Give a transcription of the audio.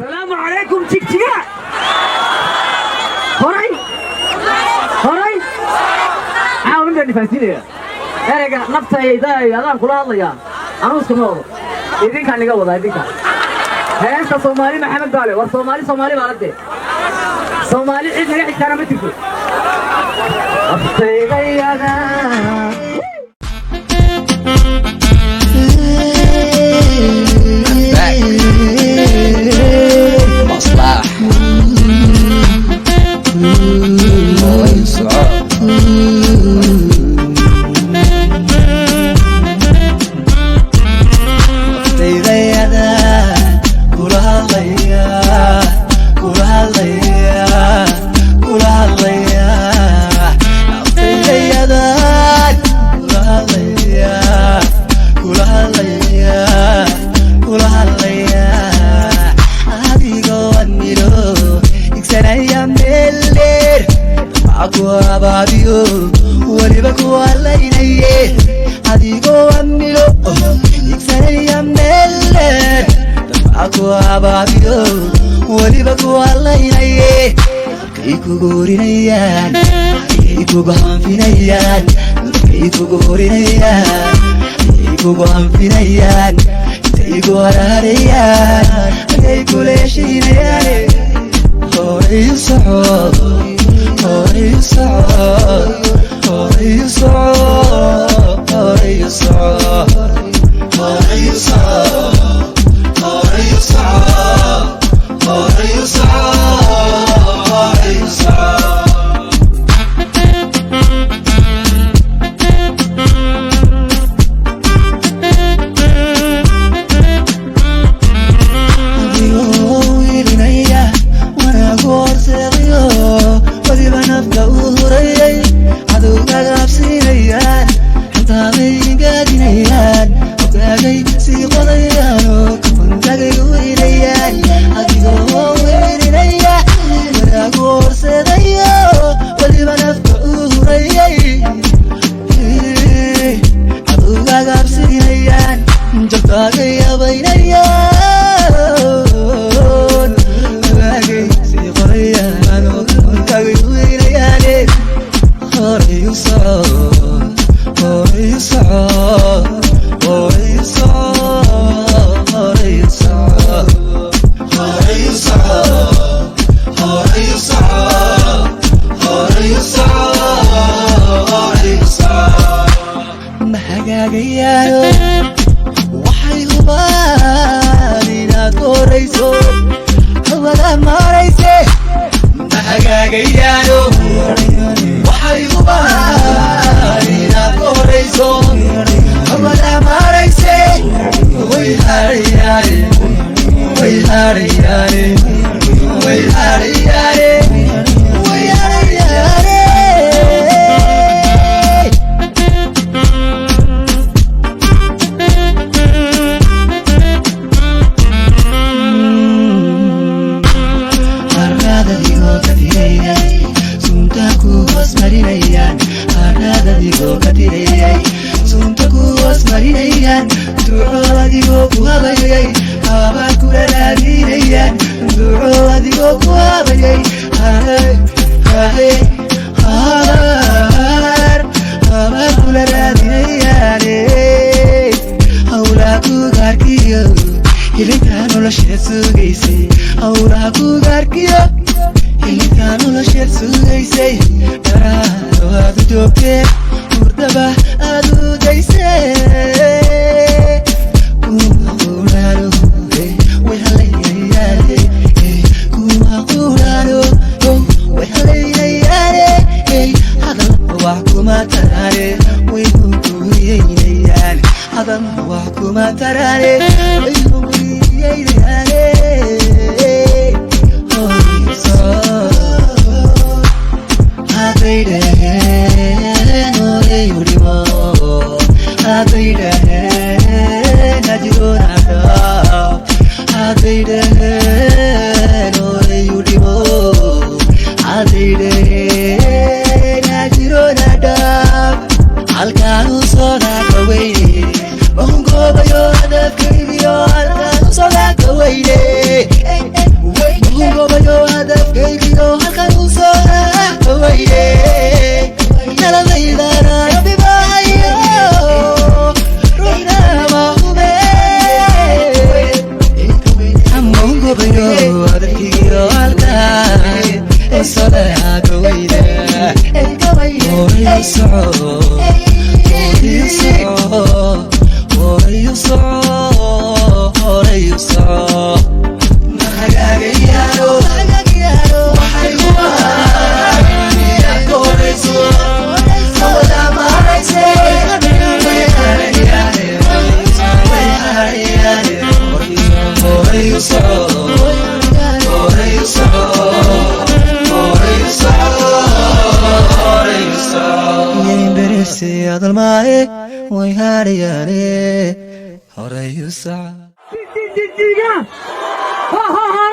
Asalaamu calaykum, Jigjiga. Horay horay caawa mid baan dhifaansiinaya ereyga naftayda adaan kula hadlayaa. Anuu iskama wado, idinkaan iga wadaa, idinka. Heesta Soomaali Maxamed baale. War Soomaali, Soomaali baa la dee. Soomaali cid naga xigtaana ma jirto. Naftaydayadaa. Back. Maslax. Horay soco. Naftayda kula hadlaya, kula hadlaya, kula hadlaya. Naftayda kula hadlaya, kula hadlaya, kula hadlaya. Adigoo admiro igsanaya meel dheer, maxaa ku abaabiyo weliba ku halaynaye? Adigoo admiro igsanaya meel dheer, maxaa ku abaabiyo weliba ku halaynaye? Halkay kugu horinayaan, halkay kugu hanfinayaan, halkay kugu horinayaan, halkay kugu hanfinayaan, intay ku haraarayaan, halkay kula heshiinayaan. Horay u soco, horay u soco, horay u soco, horay u soco, horay u soco, horay u soco, horay u soco, horay u soco. Adigoo ilinaya wanaagu horseedayo weliba nafta u hurayay, cadowgaaga absiinayaan, xantaabay gaadinayaan, hoggaagay sii qodayaan oo kafankagay weynayaan. Adigoo ilinaya wanaagu horseedayo weliba nafta u hurayay, cadowgaaga absiinayaan, jabtaagay abaynayaan, hoggaagay sii qorayaan oo kafankagay weynayaane. Horay u soco, horay u soco, horay u soco, horay u soco, horay u soco, horay u soco, horay u soco, horay u soco. Ma hagaagayaano, waxay hubaan inaad horayso hawada maarayse. Ma hagaagayaano, waxay hubaan inaad horayso hawada maarayse. Way harayaane, way harayaane, way harayaane, way harayaane. Haradadigoo ka tirayay sunta ku hoos marinayaan, haradadigoo ka tirayay sunta ku hoos marinayaan, duco adigoo ku habayay habaad kula raadinayaan, duco adigoo ku habayay haay haay habaar habaad kula raadinayaan. Hawlaa kugaarkiyo hilinkaa nolosheed sugaysay, hawlaha kugaarkiyo hilinkaa nolosheed sugaysay, dharaaro aad u joogteen, hurdaba aad u daysay. Kuma quraano, way halaynayaane. Kuma quraano, way halaynayaane. Hadal wax kuma taraane, way hunguriyeynayaan. Hadal wax kuma taraane, way hunguriyeynayaane. Horay soco. Hadday dhaheen horay u dhimo, hadday dhaheen ajiroonadhaaf, hadday dhaheen horay u dhimo, hadday dhaheen ajiroonadhaaf, halkaan u socdaa ka weyne mahungoobayo hadafkaygiyo, halkaan u socdaa ka weyne. Hadalkiyo halka sodaaga weyda. Horay soco, horay soco, horay soco, horay soco. Mahagaagayaano waxay ka horayso hawada maarayse. Way harayaane, way harayaane. Horay u soco, horay u soco, horay u soco, horay u soco. Yayinberese hadalmaaye, way harayaane. Horay u soco. Jijiga. Ho ho.